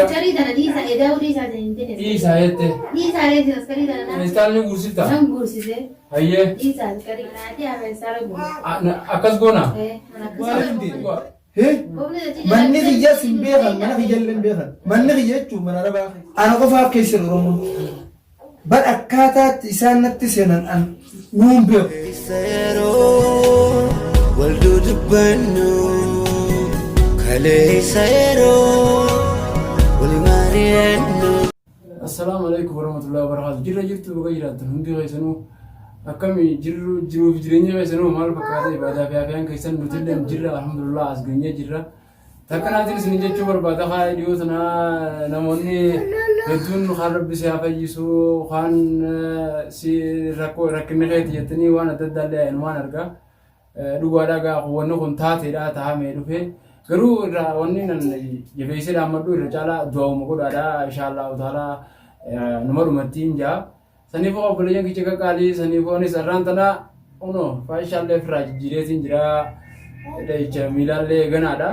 Askarii tana dhiisaa edaa'uu dhiisaa hin jenne. Dhiisaa jette. Dhiisaa reeti askarii tana naan. Feestaalli guursifta. Nan guursise. Hayyee. Dhiisaa askarii naatii afeessaara guurse. Akkas goona. Eh, an akkas. Hee? Manni kiyyaas hin beekan, mana kiyyallee hin beekan. Manni kiyya jechuun mana arabaa. Ana qofaaf keessa jiru Oromoon. Bar akkaataatti isaan natti seenan an nuun beeku. Keessa yeroo wal dudubbannu kaleessa yeroo wal mari'annu. Assalaamu alaikum warahmatullahi wabarakatuh. Jirra jirtu baga jiraattan hundi keessanuu akkami jirru jiruuf jireenya keessanuu maal fakkaata ibaadaa fi afiyaan keessan nuti illee jirra alhamdulillah as geenyee jirra. Takkanaatiin isin jechuu barbaada haa dhiyoo tana namoonni hedduun kaan rabbi si haa fayyisu kaan si rakkoo rakkinni keeti jettanii waan adda addaa illee waan argaa. Dhugaadhaa gaa wanni kun taateedha tahamee dhufe. Garuu irraa wanni nan jabeessee dhaammadhu irra caalaa du'aa'uma godhaadha inshaallahu ta'ala numa dhumattiin jaa. Saniifuu obboleeyyan kiyya qaqqaalii saniifuu anis arraan tana kunoo faayishaallee ofirraa jijjiireetiin jira. Dhahicha miilaallee ganaadha.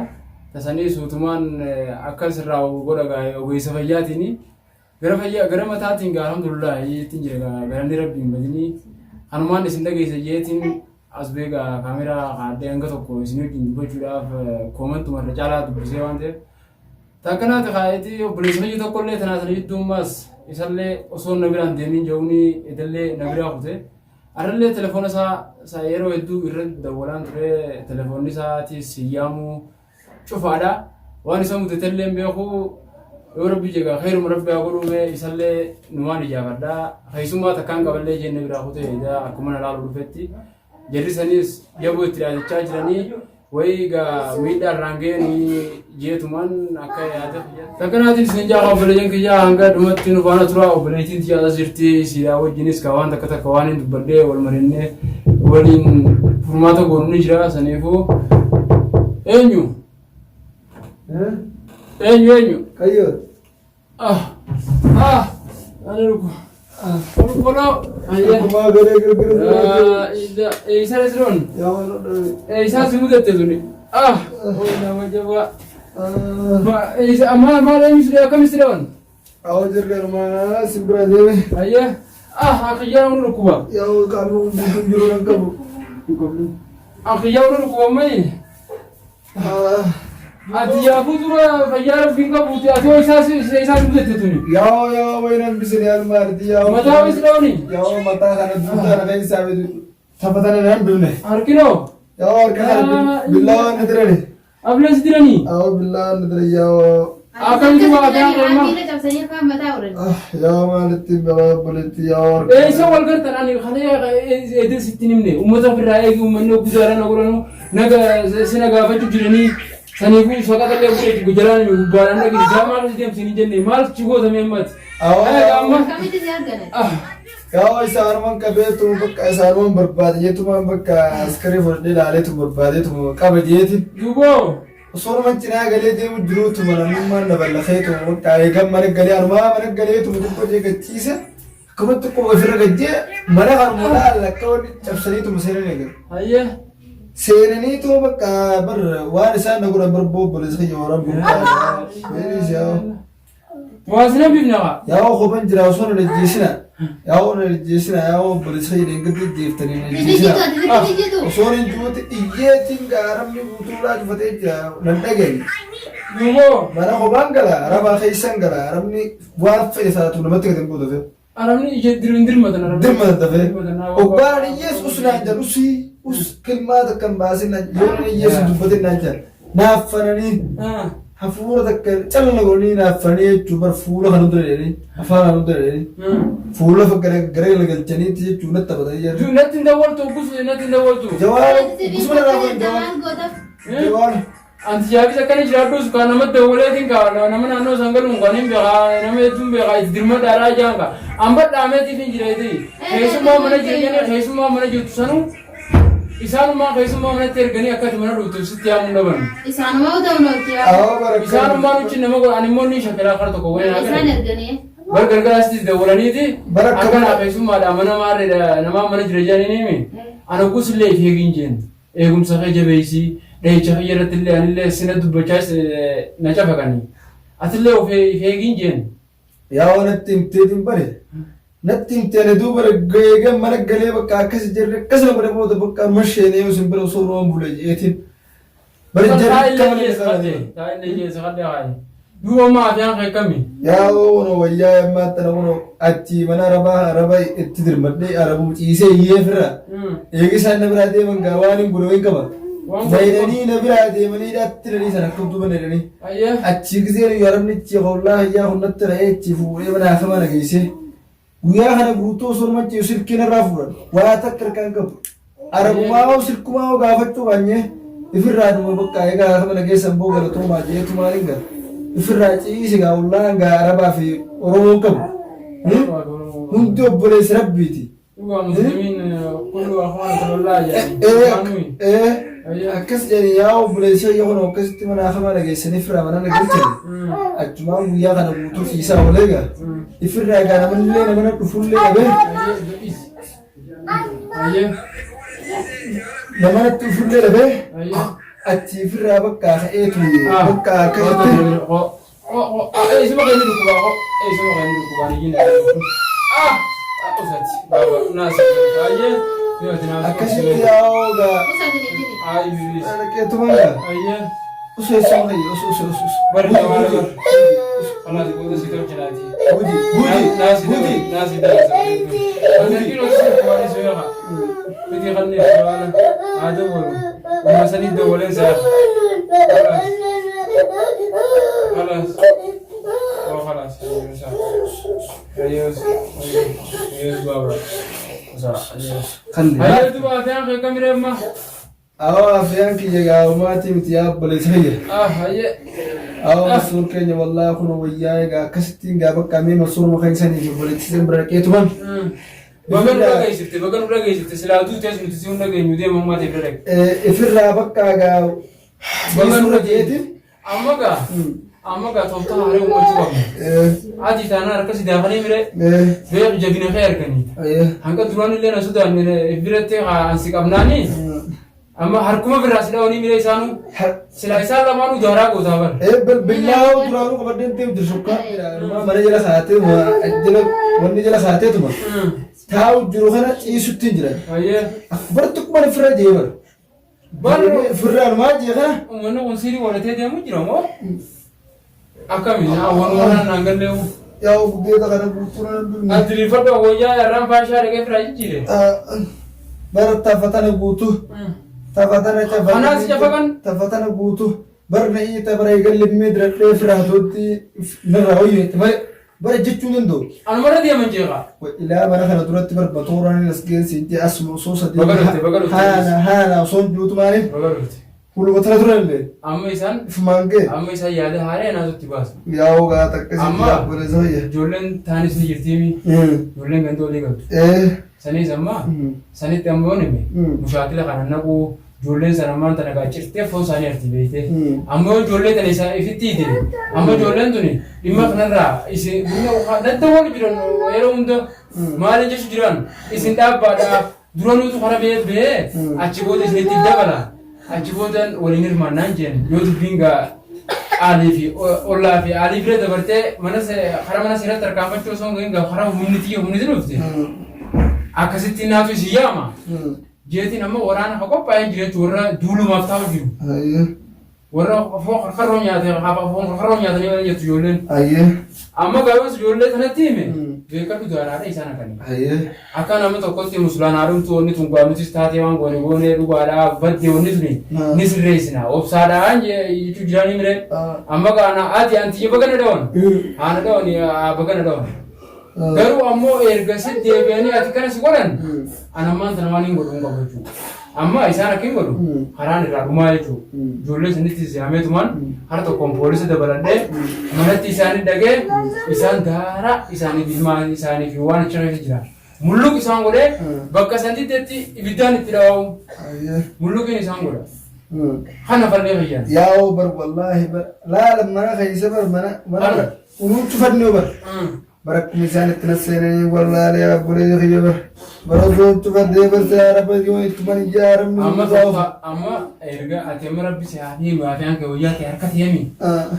Tasanii suutumaan akka sirraa godha gaa ogeessa fayyaatiini. Gara fayyaa gara mataatiin gaa alhamdulillah ittiin jira gaa galanni rabbiin badinii. Kanumaan isin dhageessa jeetiin as beekaa kaameraa kaadhee hanga tokko isin wajjin dubbachuudhaaf koomantuma irra caalaa dubbisee waan ta'eef. Takkanaati kaa'eeti obboleessa kiyya tokkollee tanaa sana jidduu ammaas isallee osoo na biraan deemin jedhuuni edallee na biraa kute. Arrallee telefoona isaa isaa yeroo hedduu irra dawwalaan ture telefoonni isaatis hin yaamuu cufaadha. Waan isa mudatellee hin beeku yoo rabbi jegaa kheeruma rabbi haa godhuu mee isallee numaan ijaafadha. Keessummaa takkaan qaballee jenne biraa kute edaa akkuma na laalu dhufetti. Jarri sanis jaboo itti dhaadachaa jiranii wayii gaa miidhaa irraan ga'anii jeetumaan akka yaada takkanaatiin isin jaa obboleeyyan kiyyaa hanga dhumatti nu faana tura obboleettiin tiyyaa as jirti siidhaa wajjinis ka waan takka takka waan hin dubbadhee wal marinnee waliin furmaata goonu ni jira saniifuu eenyu eenyu eenyu Qayyoo. Ah, ah, ani ruku. Kolkoloo. Ayya. Akkuma garee girgira. Ah, eessa resiroon? Yaa waan hodhame. Eessa si mudatte tuni? Ah, oh nama jabaa. Ma, eessa maal maal eenyu si akkam si dhawan? Awwa jirre armaa simbira deeme. Ayya. Ah, akiyyaa nu dhukkuba. Yaa qaamni kun guutuun jiru nan qabu. Akiyyaa nu dhukkuba mayi. Ati yaafuu dura fayyaa rabbiin qabuuti ati hoo isaa isaa si mudatte tuni. Yaa yaa wayi nan bisine almaarti yaa. Mataa wayii si dhawani? Yaa mataa kana duutaa na keessaa bitu. Taphatana nan bifne. Harkinoo? Yaa harka kana billaa waan na dirani. Ablee si diranii? Yaa billaa waan na diran yaa. Akkamitti waa afaan qalmaa? Miila cabsanii afaan mataa uran. Yaa maalitti balaa obboleetti yaa harka. Eessa wal gartan ani kalee edin sitti himne uummata ofirraa eegi uummanni guddaadhaan na godhanu naga sina gaafachuu jiranii saniifuu shaqaxallee godhetu gujaraan gubbaadhaan dhaqi isaa maal si deemsi hin jenne maal si gootame ammati. Amma Akkamitti si argatan? Yaa isaanumaan qabeetu bakka isaanumaan barbaade jeetumaan bakka askarii fudhadhee ilaaleetu barbaadeetu qaba jeeti. duboo Osoo nama cinaa galee deemu jiruutuma namummaan na ballafeetuma bakka eegan mana galee anumaa mana galeetuma xiqqoo jee gachiise akkuma xiqqoo ofirra gajjee mana kanuma laalla akka wanni cabsaniituma seenan eegan. hayyee Seenaniituma bakka bar waan isaan na godhan bar boobboleessa kiyya waraan guddaa. Waa sina bifna kaa. Yaa koban jira osoo na ajjeesina. Yaa na ajjeesina yaa obboleessa kiyya deengatti ajjeeftanii na ajjeesina. Osoo hin jirutti iyyeetiin gaaramni guutuudhaa cufatee jira nan dhagaye. Duuboo. Mana kophaan gala arabaa keessan gala arabni waan fedhe taatu namatti gadi hin buutu dafee. Arabni ija dirmin dirmatan arabni. Dirmatan dafee. Dirmatan, haa, Obbaan iyyees us naan jedhu usii us kilmaa takka hin baasin naan yoo nan iyyees hin dubbatin naan jedhu. Naaffananii Ah. hafuura takka calla godhanii naaffananii jechuun bar fuula kan hunda jedhanii afaan kan hunda jedhanii fuula gara gara galchaniitti jechuun natti taphatanii jedhu. Natti hin dawwaltu oggus natti hin dawwaltu. Jawaar gusuma irraa fuudhan jawaar. Jawaar. Anti jaafis akkana jiraadhus kan nama dawwaleetiin ka nama naannoo isaan galuun kan hin beekaa nama hedduun beekaa itti dirmadhaadhaa jaan ka an badhaameetiif hin jireeti keessummaa mana jireenyaa keessummaa mana jirtu sanuu isaanumaa keessummaa manatti erganii akka ati mana dhuftu sitti yaamuu dhaban. Isaanumaa uta'u Awwa barakkaa. Isaanumaa nuchi nama godhan immoo ni shakalaa kara tokko wayii Isaan naa erganii. Bar gargaraa sitti dawwalaniiti Bara akka- akkana keessummaadha mana maarreedha namaa mana jira jedhanii himi. Ana gosillee if eegin jeen. Eegumsa kee jabeessi dhahicha kiyya irratti illee anillee sina dubbachaas na cafaqanii. Atillee of eegin jeen. Yaa natti himteetiin bare. Natti himtee ani duuba eegan mana galee bakka akkas jirre akkasuma godhe booda bakka amma sheenee yoo isin bira osoo ruwan bule jeetiin. Bari jarri akka malee Taa'illee taa'illee jeessa kadhee haayi. Duuba ammaa afiyaan kee kami? Yaa wono wayyaa ammaa tana wono achi mana arabaa araba itti dirmadhee arabuu ciisee iyyee firra. Eegi isaan na biraa deeman gaa waan hin godhe wayin qaba. Waan Naydanii na biraa deemanii hidhaatti dhanii sana akka duuba naydanii. Ayyee. Achi gisee nu arabni achi hollaa hayyaa hunnatti ra'ee achi fuudhee mana haasama na geessee. Guyyaa kana guutuu osoo nama ciisu silkii narraa fuudhan. Waa takka harkaan qabu. Arabumaa hoo silkumaa hoo gaafachuu baanyee ifirraa dhuma bakka egaa haasama na geessan boo galatoomaa jeetu maaliin gara. Ifirraa ciise gaa hollaan gaa arabaa fi Oromoon qabu. Hundi obboleessa rabbiiti. Dhugaa muslimiin kullu akhwaana sallallahu jedhanii. Ee akkas jedhanii yaa obboleessa yoo kun akkasitti mana haasama na geessanii ifirraa mana na galchani. Achumaan guyyaa kana guutuu ciisaa oolee gaa. Ifirraa egaa namallee namana dhufullee dhabee Ayyee. namanatti dhufullee dhabee Ayyee. achi ifirraa bakka ka'eetu bakka akkasitti Eessuma kan inni dhukkubaa hoo eessuma kan inni dhukkubaa ni jina. Ah! Usati baba naasi ayyee. Akkasitti yaa gaa Ayyee. dhaqeetuma gaa Ayyee. usuu eessuma kayya usuu usuu usuu Bari nama bar. Kanaas booda si tolchinaati. Buji buji Naasi buji naasi naasi. Ani kilo si kuwani suyaha. Miti kanni suwana. Ado bolu. Umasani dogolen sa. خلاص هو خلاص ايوه ايوه بابا Kalli. ايوه تبغى فين كاميرا ما Awwa afiyaan kiyya gaa'umaatii miti yaa obboleessa kiyya. اه هي Awwa masuur keenya wallaahi kun wayyaa egaa akkasittiin gaa bakka mee masuuruma kan isanii fi obboleettii bira dhaqeetuman. Bagan dhageessifte bagan dhageessifte silaa duutees nuti si hunda geenyu deema ammaa ta'e bira dhaqe. Ifirraa bakka gaa Bagan ciisuurra jeetiin. Amma gaa amma gaa tooftaa haree ummachuu qabna. Ati taanaan harka si daafanii mire beeku jabina kee arganii. Hanga duraan illee na sodaan biratti ansi qabnaani amma harkuma birraa si dhawanii mire isaanuu silaa isaan lamaanuu daaraa gootaa bara. Billaa duraanuu qabadheen deemu jiru sukkaa mana jala kaatee jala wanni jala kaateetuma taa'u jiru kana ciisutti hin jiran. Ayyee. Bara tokkuma firra jee bara. Barri Firraan maal jee kana uummanni kun siirii godhatee deemu jira moo? Akkami waan warraan naan galleewu. Yaa guddeeta kana guutuu nan dubne. Adiriifadhu wayyaa irraan faashaa dhaqee firaa jijjiire. Bara tafatana guutuu. Tafatana Kanaas cafaqan? Tafatana guutuu. Barna iita bara eegalle miidhagdee firaatootti narraa wayyeetti malee bara jechuu danda'u. Anumarra deeman jeeqa. Ilaa mana kana duratti barbatooraan as geessi jee asuma osoo sadii. Baga dhufte, baga dhufte. Haala haala osoo hin juutu maaliif Baga dhufte. hulbatana turanillee Amma isaan ifumaan ga'e. amma isaan yaada haaraa anaatu baasu. Yaa ogaa takkasitti Amma- yaabboleessa fayya. Ijoolleen taanis ni jirtiimi. Ijoolleen ganda olii galtu. Sanis amma sanitti ammoo nime mushaakila kana naquu ijoolleen sana ammaan tana gaa cirtee foon isaanii arti beekte. Ammoo ijoollee tana isaa ifitti hidhe. Amma ijoolleen tuni dhimma kanarraa isin nadda wal jiran yeroo hunda maali jechu jiran isin dhaabbaadha dura nutu kara bee bee achi booda isinitti dabala achi booda waliin hirmaannaan jeen yoo dubbiin gaa aalii fi ollaa fi aalii bira dabartee mana kara mana seeratti tarkaanfachuu osoo hin gahin gaa karaa humni tiyya humni dhufte akkasitti naatu isin yaama jeetiin amma waraana ka qophaa'ee jira jechuun warra duulumaaf taa'u jiru warra foon karkarroo nyaate foon karkarroo nyaatanii mana jettu ijoolleen Ayyee. amma gaafas ijoollee sanatti hime beekadhu daaraadha isaan akkanii. Ayyee. Akka nama tokkotti muslaan haadhumtu wanni tun gaa nutis taatee waan goone goone dhugaadhaa badde wanni tuni ni sirreessina obsaadhaan jechuu jiraanii mire amma gaana ati antiyya bagana dhawan haana dhawan bagana dhawan garuu ammoo erga si deebi'anii ati kana si godhan an ammaan tana waan hin godhu hin qabu jechuudha. Amma isaan akka hin godhu karaan irraa dhumaa jechuudha. Ijoollee sanitti siyaameetumaan har tokkoon poolisa dabaladhee manatti isaanii dhagee isaan daaraa isaanii ilmaan isaanii fi waan achi keessa jira. Mulluq isaan godhee bakka sanitti ibiddaan itti dhawamu Ayyee. mulluqiin isaan godha. Kana fallee fayyaan. Yaa bar wallaahi bar laala mana keessa bar mana mana bar unuutu fannoo bar. Bara akkuma isaan itti na seenanii wallaalee abbolee kiyya bara. Bara osoo cufadhee barsaa rafa yoo ittuma hin ijaaramne. Amma tokko amma erga ati amma rabbi si haa himu afaan kee wayyaa kee harka teemi.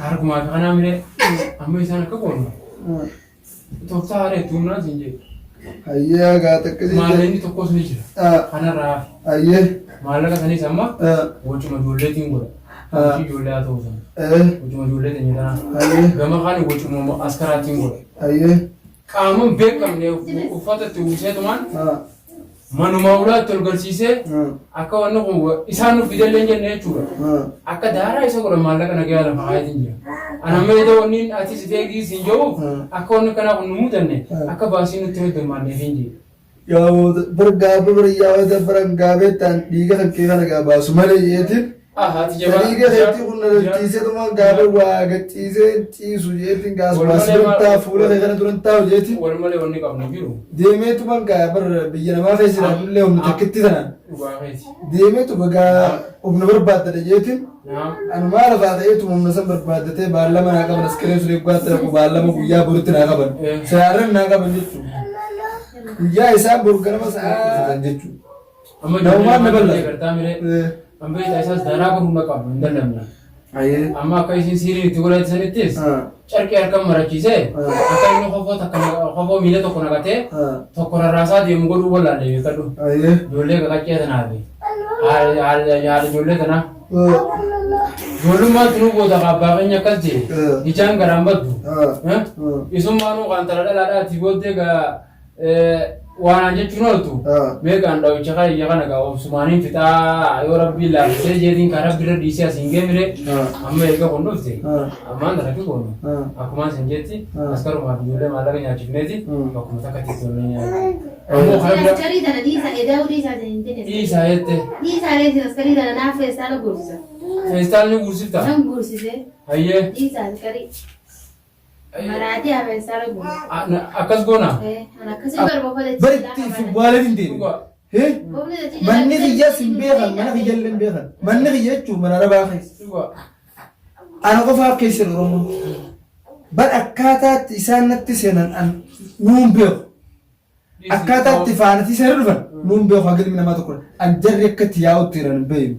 Harkumaa fi kanaa miree amma isaan akka goonu tooftaa haala itti humnaan siin jedhu. Hayyee gaa takkasii. Maallaqni tokkos ni jira. Kanarraa hafe. Hayyee. Maallaqa sanis amma wacuma ijoolleetiin godha. Hojii ijoollee haa ta'u sana. Wacuma ijoollee teenya tanaa. Hayyee. Gama kaan wacuma askaraatiin godha. Hayyee. Qaama hin beekamne uffata itti uwwiseetumaan manuma ulaatti ol galchiisee akka wanni kun isaan nuuf fidellee hin jenne jechuudha. Akka daaraa isa godhan maallaqa nagayaa lafa kaayetiin jira. Ana amma edda wanni ati si feegii siin jedhuuf akka wanni akkanaa kun nu mudanne akka baasiin nutti heddummaanneef hin jedhu. Yaa bar gaafa bara yaa baran gaafee ta'an dhiiga kan kee kana gaa baasu malee jeetiin. Ah, ati jabaa. Dhiiga keetii kun na ciisee tumaan gaafa waa gachiisee ciisu jeetiin gaas Wal baas malee duran taa fuula kee kana duran taa'u jeetiin. Wal malee wanni qabnu jiru. Deemee tumaan gaa bar biyya namaa keessa jiraatullee humna takkitti tanaan. Dhugaa keeti. Deemee tuma gaa humna barbaaddadha jeetiin. Naam. Anumaa lafaa ta'eetuma humna san barbaaddatee baallama naa qaban askareen sun eeggaatti dhaqu baallama guyyaa boritti naa qaban. Saarran naa qaban jechuudha. Guyyaa isaan boru ganama sa'aa jechuudha. Amma Namumaan na ijoollee bal'ata. gartaa miree. Amma beektaa isaas daaraa godhuu na qabnu hin dandamne. Ayyee. Amma akka isin siirii itti godhachisanittis carqii harkan marachiisee akka inni kofoo takka kofoo miila tokko naqatee tokko rarraasaa deemu godhuu wallaalle beekadhu. Ayyee. Ijoollee qaqaccee tanaa fi haala ijoollee tanaa. Ijoollummaatti nu booda abbaa keenya akkas jee ijaan garaan baddu. Isummaanuu kan tala dhalaadhaati booddee gaa Waanaan jechuun ooltu meeqaan dhawicha kana iyya kana gaa obsumaaniin fixaa yoo rabbiin laaffisee jeetiin kan rabbi irra dhiisee asiin geemire amma eega kun dhufte ammaan tana kikoonu akkumaan sin jetti askarumaa fi ijoollee maallaqa nyaachifneeti bakkuma takka itti tollee nyaatu. Ammoo kana bira Askarii tana dhiisa edaa dhiisaa hin jenne. dhiisaa jette Dhiisaa reesin askarii tana naaf feestaala guursisa. feestaalni guursifta Nan guursise hayyee dhiisa askarii. Maraatii hafeessaara guura. Akkas goona. An akkasii barbaada. Bari itti fuwwaalee hin deemu. Dhugaa. Manni kiyyaas hin beekan, mana kiyya illee hin beekan. Manni kiyya jechuun mana arabaa keessa. Dhugaa. Ana qofaaf keessa jiru Oromoo. Bar akkaataatti isaan natti seenan an nuun beeku. Akkaataa itti faanatii seera dhufan nuun beeku haga ilmi namaa tokko an jarri akka itti yaa'utti jiran hin beeknu.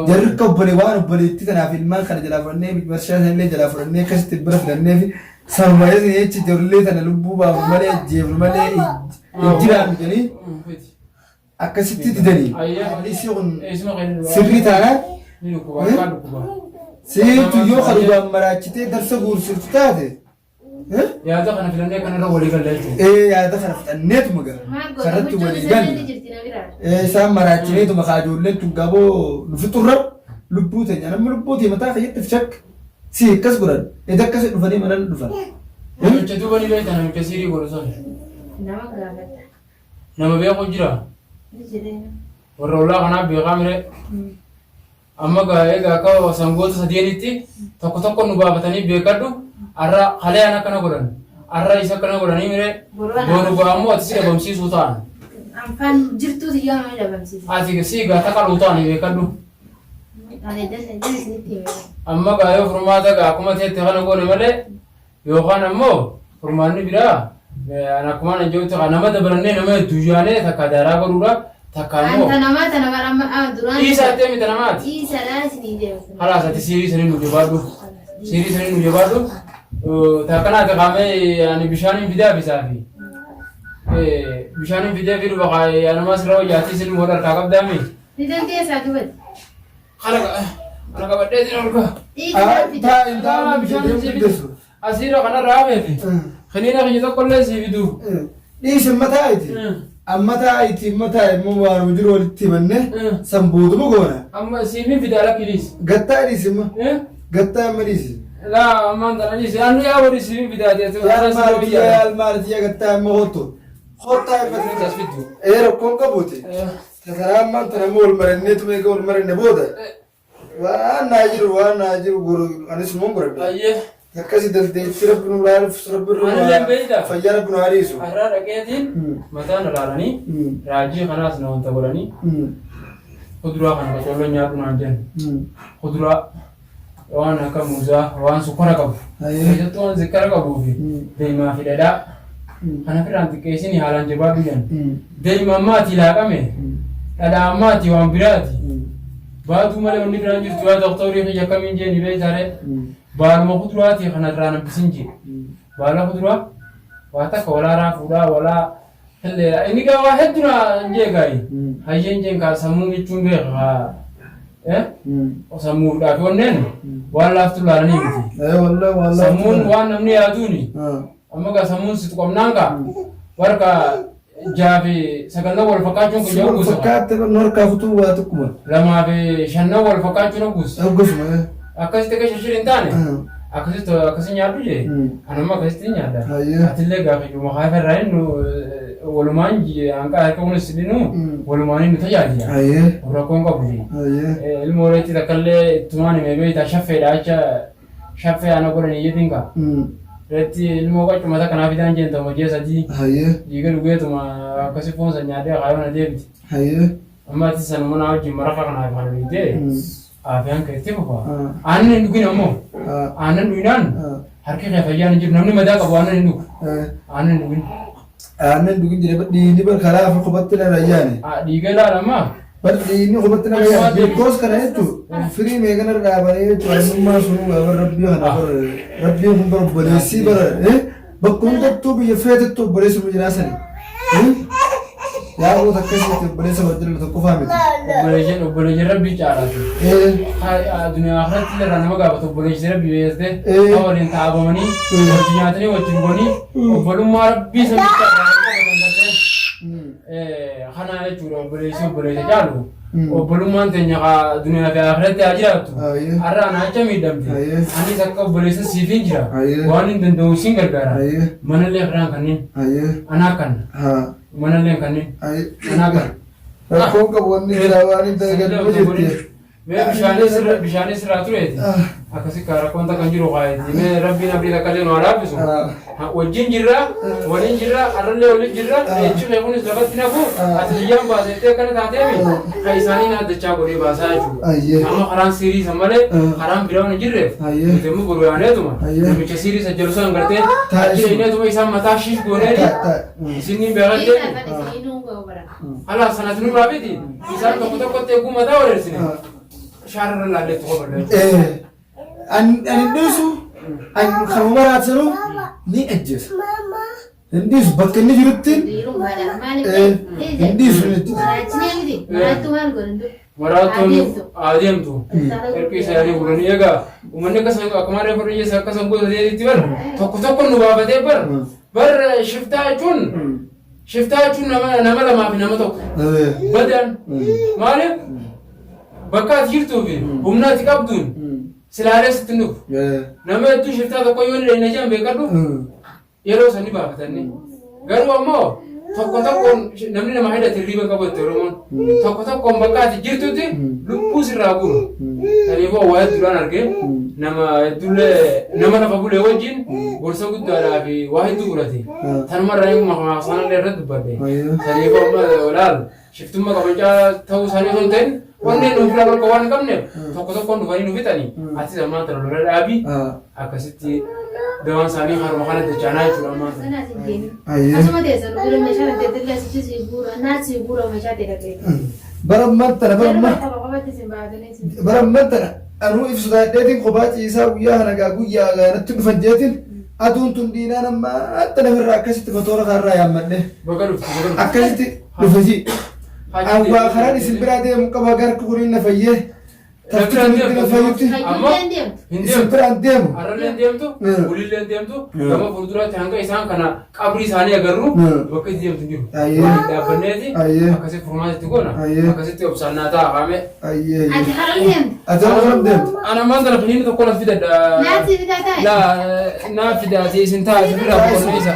Jarri akka obbolee waan obboleettii tanaaf ilmaan kana jalaa fudhannee warshaa sanillee jalaa fudhannee akkasitti bira fidannee fi sanuma jechi ijoollee tana lubbuu baafnu malee ajjeefnu malee hin jiraannu jedhanii akkasitti didanii. Haalli isii kun sirrii taanaan Ni dhukkuba, akkaan dhukkuba. siitu yoo kan dhugaan maraachitee darsa guursiftu taate Yaada kana filannee kanarra walii galla jechuudha. Ee yaada kana fixanneetuma gara Maal goota sarratti huccuu walii isaallee ni galla. jirti na biraa. Ee isaan maraachineetuma kaa ijoolleen tun gaboo nu fixurra lubbuu teenya namni lubbuu tee mataa keeyyatti shakk si akkas godhan eda akkas dhufanii mana dhufan. Namicha duuba ni beekta namicha siirii godhu sana. Nama gaafadha. Nama beeku jira. Ni jireenya. Warra ollaa kanaa beekaa miree. Amma gaa egaa akka sangoota sadeenitti tokko tokko nu baafatanii beekadhu arra kalee an akkana godhan arra isa akkana godhanii miree boru gaa ammoo ati si dhabamsiisuu ta'an. Anfaan jirtuu tiyyaa nama dhabamsiisa. Ati si gaa taqaluu ta'anii beekadhu. Ani danna jira isinitti hime. Amma gaa yoo furmaata gaa akkuma teette kana goone malee Yookaan ammoo furmaanni biraa an akkumaan an jedhutti kan nama dabalannee nama hedduu yaanee takka daaraa godhuudha takka ammoo Anta namaa tana bara amma ah, duraan. dhiisaa itti miti namaati. Dhiisaadhaan isinii deema. Halaas ati siirii sanii nu jabaadhu. Siirii sanii nu jabaadhu. Takkanaati qaamee ani bishaaniin fidaa bisaa fi bishaaniin fidee fi dhufa anumaa sirra wayyaatti isin wal harkaa qabdaami. Ni dandeessaa dubati. Kana kana qabadhee jira olka. Taa hin taa'u Bishaan deemuu dandeessu. Asiirra kanarra hafeefi. Kiniina kiyya tokkollee sii fidu. Dhiisi amma taa'iti. Amma taa'iti amma taa'i immoo waanuma jiru walitti himanne san booduma goona. Amma siifin fida lakki dhiisi. Gattaa dhiisi amma. Gattaa amma dhiisi. Laa ammaan tana dhiisi. Annu yaa wali siifin fidaati. Yaal maal yaal maal gattaa amma kottu. Kottaa amma. As fiddu. Ee rakkoon qabuuti. Tasaraa ammaan tana immoo wal maranneetuma eega wal maranne booda waan naa jiru waan naa jiru goru anis immoo godhadha. Ayyee. Akkasi dandeettii rabbi nu laalufsu rabbi nu Anillee beektaa? fayyaa rabbi nu hariisu. Har'aa dhaqeetiin mataa na laalanii raajii kanaas na wanta godhanii kuduraa kana qacolloo nyaadhu naan jedhan. Kuduraa waan akka muuzaa waan sukkara qabu. Ayyee. Keessattuu waan sikkara qabuu fi deemaa fi dhadhaa. Kana firraan xiqqeessini haalaan jabaadhu jedhan. Deema ammaati laaqame. Dhadhaa ammaati waan biraati. Baatuu malee wanni biraan jirtu yaa doktorii kiyya akkamiin jeeni beektaare. Baaluma kuduraati kana irraa nambisin jee. Baala kuduraa waa takka walaa raafuudhaa walaa Illee inni gaa waa hedduu na jee gaayi. Hayyeen jeen kaa sammuu jechuun beeka kaa. Eh? Sammuudhaa fi onneen waan laaftu laalanii miti. Eh, wallahi waan laaftu Sammuun laalanii. waan namni yaaduuni. Ah. Amma gaa sammuun si tuqamnaan kaa warqa jaha fi sagallan wal fakkaachuun kun Si wal guusa. fakkaatte nu harkaa kutuu waa tokkuma. Lamaa fi shannan wal fakkaachuun hogguus. Hoggasuma. eh. Akkasitti akka shashir hin taane. Ah. Akkasitti akkasi nyaadhu jee. Ani amma akkasitti hin nyaadha. Hayyee. Atillee gaafa iyyuma kaafa irraa hin nu walumaan hanqa harka kunis dhinu walumaan nu tajaajila. Hayyee. Rakkoon qabu jee. Hayyee. Ilmoo reetti takkallee ittumaan himee beektaa shaffeedha acha shaffee ana godhanii jetiin kaa. Reetti ilmoo qaccuma takka naa fidaan jeen ta'uma jee sadii. Hayyee. Dhiiga dhugeetuma akkasi foon san nyaadhee kaayoon adeemti. Hayyee. Amma ati sanuma naa wajjin maraqa kanaaf kana beektee. Aafiyaan kee itti fufa. Aannan hin dhugin ammoo. Aannan dhuginaan harki kee fayyaan hin jiru. Namni madaa qabu aannan hin dhugu. Aannan hin dhugin. Aannan dhugin jedhe dhiigni bar karaa afur qubatti na rayyaane. Dhiiga ilaala ammaa. Bar dhiigni qubatti na rayyaane. Glukoos kana jechuun firii meeqan irra dhaabanii jechuun aannummaa sunuu bar rabbii kana bar rabbiin kun bar obboleessii bar bakka hundattuu biyya feetettu obboleessi nu jiraa sani. Yaa goota akkasitti obboleessa wal jala tokko faa miti. Obboleeyyan obboleeyyan rabbii caalaati. Addunyaa akhiratti illee irraa nama gaafatu obboleessi rabbii beektee haa waliin taabamanii wajji nyaatanii wajji dhuganii obbolummaa rabbii san bichaa irraa wal qabatan gartee kana jechuudha obboleessi obboleessa caalu. Obbolummaan teenya kaa duniyaa fi akhiratti haa jiraattu. Ayyee. Har'a ana acha miidhamte. Ayyee. Anis akka obboleessa siifin jira. Ayyee. Waan hin danda'u siin gargaara. Ayyee. Manallee firaan kanneen. Ayyee. Anaa kan. Haa. Manallee kanneen. Ayyee. Anaa kan. Rakkoon qabu wanni jira waan hin ta'e gad jirti. Mee bishaanis irra bishaanis irraa tureeti. Akkasi kaa rakkoon takka hin jiru kaayeeti. Mee rabbiin abdii takka illee nu haa laaffisu. Ha, Wajjin jirra, waliin jirra, har'allee waliin jirra. Jechi kee kunis lafatti nafu. Ati biyyaan baasettee akkana taateemi. Kan isaanii na addachaa godhee baasaa jechuudha. Ayyee. Amma karaan siirii san malee karaan biraa waan hin jirreef. Ayyee. Nuti immoo boru yaaneetuma. Ayyee. Namicha siirii san jedhu san gartee Taa'e achi sun. dhaqneetuma isaan mataa shiish gooneeni. Taa'e, taa'e. Isinni beekattee. Ala sanatti nurraa miti. Isaan tokko tokkotti eeguu mataa wareersine. Shaararra laallee tokko balleessu. Ani ani dhiisu ani kanuma maraatinu ni ajjeesa. Hin dhiisu bakka inni jirutti hin dhiisu ni ajjeesa. Maraatuun adeemtu. Erqii isaanii guranii egaa uummanni akka san akkuma reefu dhiyyeessa akka san gosa ta'etti bar tokko tokko nu baafatee bar bar shiftaa jechuun Shiftaa jechuun nama nama lamaa fi nama tokko. Badaan maaliif bakka ati jirtuu fi humna ati qabduun silaalee sitti hin dhufu. Nama hedduu shiftaa tokko yoo inni dhayna jedhan beekadhu yeroo san ni baafatanni. Garuu ammoo tokko tokkoon namni nama hidhate hirriiba hin qabu jette Oromoon. Tokko tokkoon bakka ati jirtutti lubbuu sirraa guuru. Kanaafuu waa hedduudhaan argee nama hedduullee nama lafa bulee wajjin gorsa guddaadhaa fi waa hedduu fudhate. Tanuma irraa eeguma kamaaf irra dubbadhe. Saniifuu amma olaal shiftummaa qabachaa ta'uu isaanii osoo hin ta'in onneen nuuf irraa dhorka waan hin qabneef tokko tokkoon dhufanii nu fixanii atis ammaan tana lola dhaabi akkasitti dawaan isaanii haruma kana dachaanaa jechuudha ammaan tana. Asuma teessan bira meeshaa teetillee asitti si guura naat si guura meeshaa ta'e dhaqee. Bara ammaan tana bara ammaan Qaba qabatti isin baatanii isin. bara ammaan tana anuu ibsu taadheetiin kophaa ciisaa guyyaa kana gaa guyyaa gaa natti dhufan jeetiin Aduun tun diinaan amma adda namirraa akkasitti motoora kanarraa yaammadhe. Baga dhufte baga dhufte. Akkasitti dhufe ji. Awwaa karaan isin biraa deemu qaba garki kuniin na fayyee. Tafti Biraan tun na deemtu. fayyutti. Ammoo Fayyuullee hin deemtu. hin Isin deemtu. biraan deemu. Har'allee hin deemtu, bulillee hin deemtu, gama fuulduraatti hanga isaan kana qabrii isaanii agarru bakka itti deemtu hin jiru. Ayyee. Waliin dhaabbanneeti Ayyee. akkasitti furmaata itti goona, Ayyee. akkasitti obsaan naa ta'a qaamee. Ayyee. Ati haram deemte. Ati haram deemte. Ana ammaan tana kiniini tokko na fidadha. Naatti fidaa taa'e. Laa naa fidaati isin ta'a isin biraa boqonnaa isa.